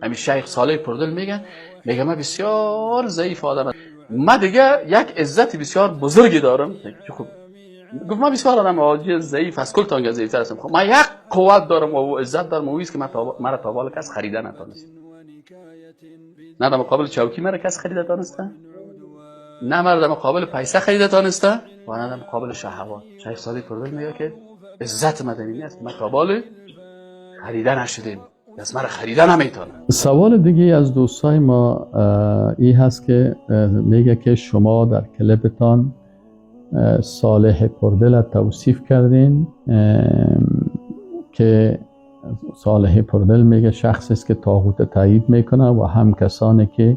همین شیخ صالح پردل میگن، میگه من بسیار ضعیف آدم، من دیگه یک عزت بسیار بزرگی دارم. خب گفت من بسیار آدم عاجز، ضعیف، از کل تانگه ضعیفتر هستم. خب من یک قوت دارم و عزت دارم و که من مرا تا حال کس خریده نتونست. نه در مقابل چوکی مرا کس خریده تانسته، نه مرا در مقابل پیسه خریده تانسته و نه در مقابل شهوات. شیخ صالح پردل میگه که عزت مدنی است، من تا حال خریده نشدیم، از مرا خریده نمیتونه. سوال دیگه از دوستای ما ای هست که میگه که شما در کلیپتان صالح پردل توصیف کردین که صالح پردل میگه شخصی است که طاغوت تایید میکنه و هم کسانی که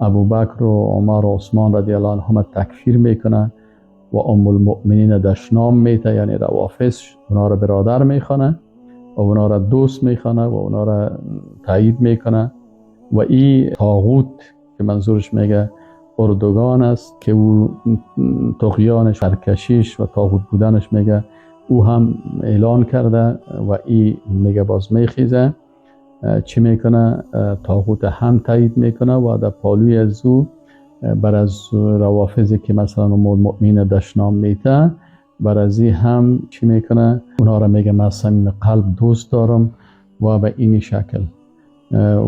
ابوبکر و عمر و عثمان رضی الله عنهم تکفیر میکنه و ام المؤمنین دشنام میته، یعنی روافض، اونا را برادر میخوانه و اونا را دوست میخوانه و اونا را تایید میکنه و این طاغوت که منظورش میگه اردوگان است که او طغیانش، سرکشیش و طاغوت بودنش میگه او هم اعلان کرده و ای میگه باز میخیزه، چی میکنه؟ طاغوت هم تایید میکنه و در پالوی از او بر از روافضی که مثلا ام المؤمنین دشنام میته، بر از هم چی میکنه؟ اونا را میگه من صمیم قلب دوست دارم و به این شکل.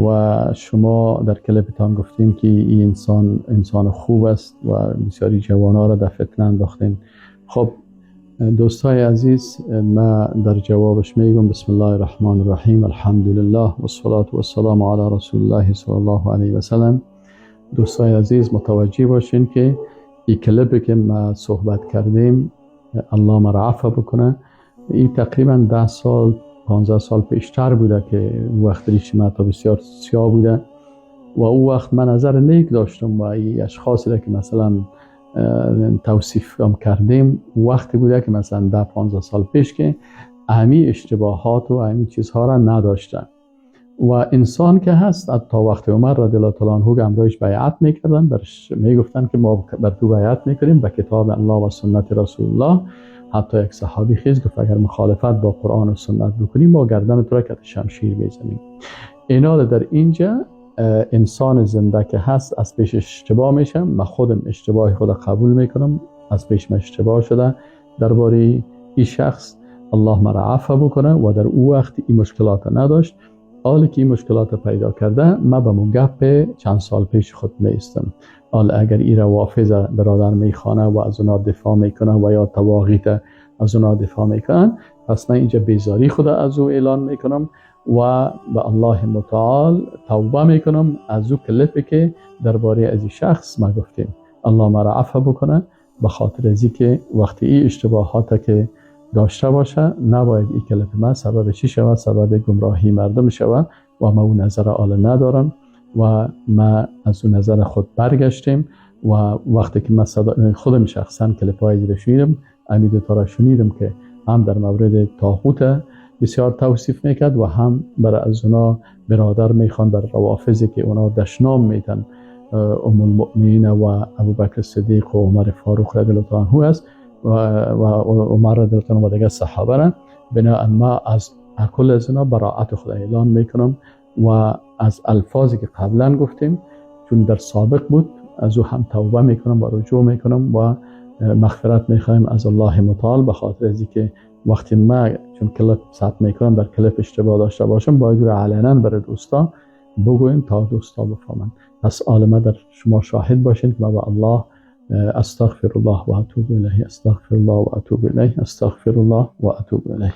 و شما در کلیپتان گفتین که این انسان انسان خوب است و بسیاری جوانها را در فتنه انداختین. خب دوستای عزیز، ما در جوابش میگم بسم الله الرحمن الرحیم، الحمد لله والصلاة والسلام علی رسول الله صلی الله علیه و سلم. دوستای عزیز، متوجه باشین که این کلیپی که ما صحبت کردیم، الله مرا عفو بکنه، این تقریبا 10 سال، 15 سال پیشتر بوده که وقت ریش ما تا بسیار سیاه بوده و او وقت من نظر نیک داشتم و این اشخاصی را که مثلا توصیف هم کردیم، وقتی بوده که مثلا 10 15 سال پیش که امی اشتباهات و امی چیزها را نداشتن و انسان که هست، تا وقت عمر رضی الله تعالی عنه همراهش بیعت میکردن، برش میگفتن که ما بر تو بیعت میکنیم به کتاب الله و سنت رسول الله. حتی یک صحابی خیز گفت اگر مخالفت با قرآن و سنت بکنیم، ما گردن تو را کت شمشیر میزنیم. اینا در اینجا انسان زنده که هست از پیش اشتباه میشه. من خودم اشتباه خود قبول میکنم، از پیش من اشتباه شده درباره این شخص، الله مرا عفو بکنه و در او وقت این مشکلات نداشت. حالی که این مشکلات پیدا کرده، ما به مو گپ چند سال پیش خود نیستم. حال اگر ای روافض برادر میخوانه و از اونا دفاع میکنه و یا طواغیت از اونا دفاع میکنن، پس من اینجا بیزاری خود از او اعلان میکنم و به الله متعال توبه میکنم از او کلیپی که درباره از این شخص ما گفتیم. الله مرا عفو بکنه، به خاطر ازی که وقتی این اشتباهات که داشته باشه، نباید این کلیپ ما سبب چی شود؟ سبب گمراهی مردم شود و ما اون نظر آل ندارم و ما از اون نظر خود برگشتیم و وقتی که من خودم شخصا کلیپ های شنیدم، امی دو تا را شنیدم که هم در مورد طاغوت بسیار توصیف میکرد و هم برای از اونا برادر میخوان، بر روافضی که اونا دشنام میتن ام المؤمنین و ابوبکر صدیق و عمر فاروق رضی الله عنه است و عمر رضی الله عنه و دیگر صحابه را. بناء ما از کل از اینا براعت خود اعلان میکنم و از الفاظی که قبلا گفتیم، چون در سابق بود، از او هم توبه میکنم و رجوع میکنم و مغفرت میخوایم از الله متعال، به خاطر از که وقتی ما چون کلیپ ثبت میکنم، در کلیپ اشتباه داشته باشم، باید رو علنا برای دوستا بگویم تا دوستا بفهمند. پس عالمه در شما شاهد باشین که ما با الله استغفر الله و اتوب الیه، استغفر الله و اتوب الیه، استغفر الله و اتوب الیه.